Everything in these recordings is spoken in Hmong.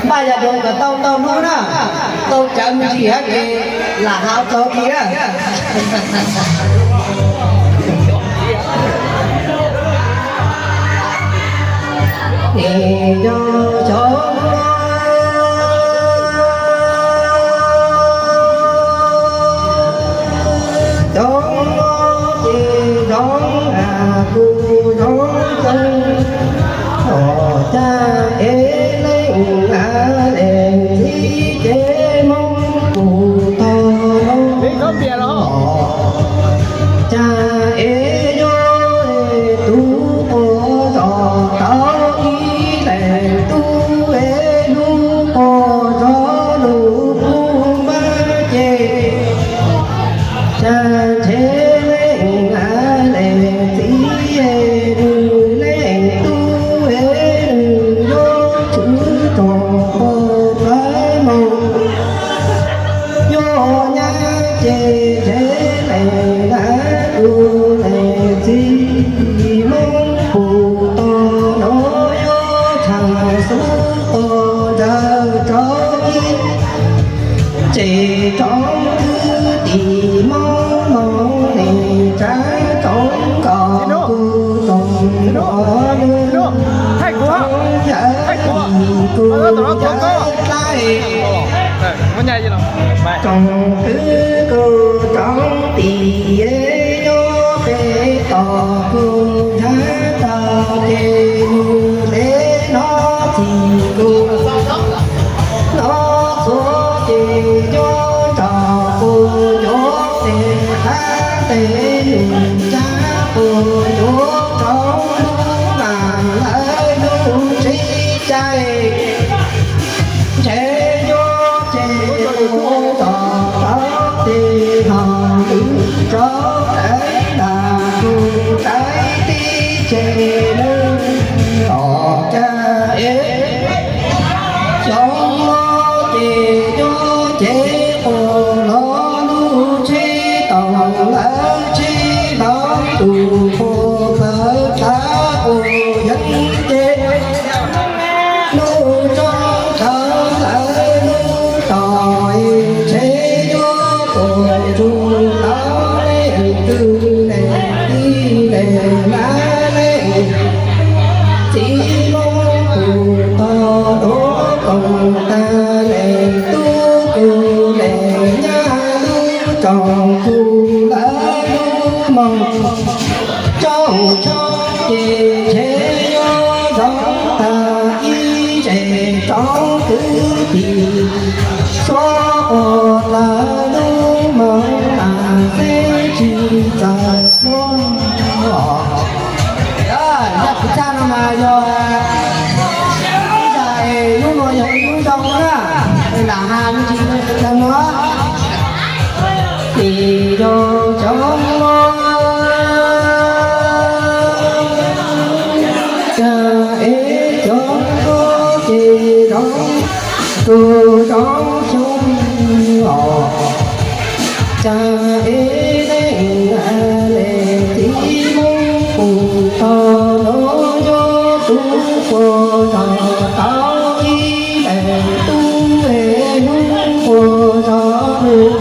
Npaj yam dua kom tau ntau hnub na, tau cawv me ntsis hab ces lam hau tau thiab. Nim no xyov cov no ces zoo, kuv zoo zoo, os cas es leej a leej txiv ces mob kuv tog no, cas es yog tus quas zos tau ib leeg tub es lub quas zos lub pub npab ces cas ntshe leej a leej txiv es nws leej tub es nws yuav tshwm tog quas plawv moog. Yog nyab ces ntshe leej a tus leej txiv mob puv tog no yuav tshwm xub tog ntsawg rau ib ces rov kwv tim mob moog ne, tsav tsoov nkaus kuv tsoom nrog nws, tsoov yawm ib kuv yawm dlaib. Tsoom kwv kuv tsoom tij nyob pem toj kuv nrhav tau ces nws le no txij kuv no txhua ces nyob nrog kuv yuav tes qab tes num cab kuv yuav rau lub mam lawv lub tsis cai. Ntshe yuav ces kuv tom rau tes ho lwm rau tais nram kuv tais tib ces nws los cas es xyov ces nyob ces quas los lub tsheb tau lawv tsheb los tus quas plawv txav quas yeeb ces lub tso tawv lawv lub tog es ntshe yuav tuaj tsuj tau leej twg leej tij leej mab leej txiv mob puv tog duav koom tag leej tub kws leej nyab lub tsoom kws lawv lub moog tsoom tshoob ces ntshe yuav zoo tag ib zej tsoom kwv tij. Suav quas lawv lub moog mas xeb tsis txawj suav. Yog kuv tshaj no mas yog ib zaj, hnub no yog ib hnub zoo na, lam has me ntsis no. Nim yog cov mob, cas es cov mob ces zoo, kuv zoo xyoo os. Cas es leej a leej txiv mob puv tog no yuav tub quas zos tau ib leeg tub es lub quas zos lub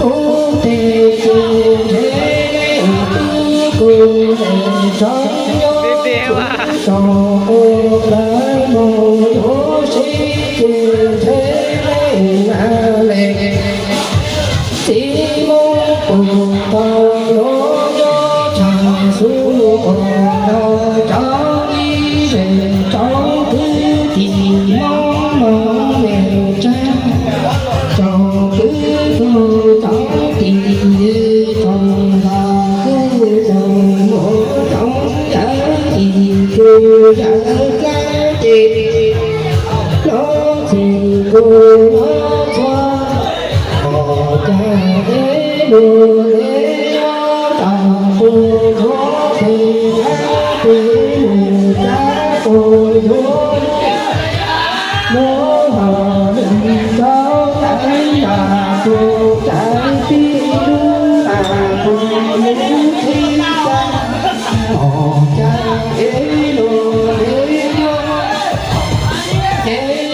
pub tes ces ntshe leej tub kws leej tsoom nyob tsoom quas plawv moog yuav sib ces ntshe leej a leej txiv mob puv tog no yuav tshwm xub quas rau ib zej tsoom kwv tij mob moog neej tsav. Tsoom kwv tij tsoom tij, tsoom ntxhais tsoom muam, tsoom yawm txiv tsoom yawm dlaab ces hnub txij kuv hnub txhua, os cas es lub le yuav tau kuv ntxuav tes hab tes num cab kuv yuav lub hom lwm rau tais nram kuv tais tib lub mas kuv lub tib cab, os cas es lub le yuav, es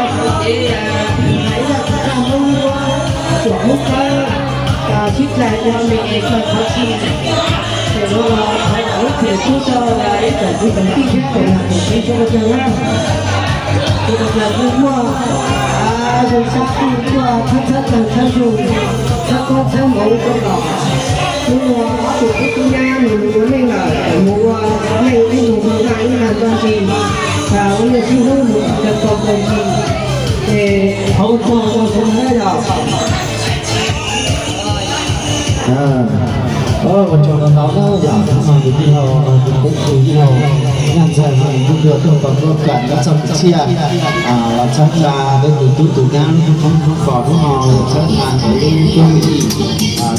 ib yam li Hmoob Muab, Tuam Hmoob Kawb, sib txais ua me es kawg qhov txhia. Ces no los thov lub tseem tub rau ib tsoom kwv tsoom tij thiab tsoom niam tsoom txiv sawv daws na. Sawv daws kuj muaj zoo sab kuj tuaj txhawb txhawb txhawb zug, txhawb koob txhawb hmoov rau kom hnub no ob tug tub tub nyab nws mus ua neej lawm, mus ua neej ib ntus mus naj ib ntus ntog ntsis, ua neej sib hlub mus tau tau ntsis. Ces thov ua tsaug rau sawv daws na yom. Ua tsaug ntau ntau na yom, hnub no kwv tij laug, kwv tij laug Nyaj Ntxawg no nws kuj tuaj tau tuaj kam nyob txog kwv txhiaj los txhawb nqa peb tus tub tus nyab lub hnub kos hnub no, txhawb nqa ntawm lub cuab lub yig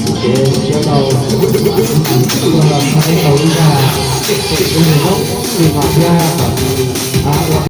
tus kev sawv daws tuaj txhawb tau lub dag, tus no thiab kom nws ua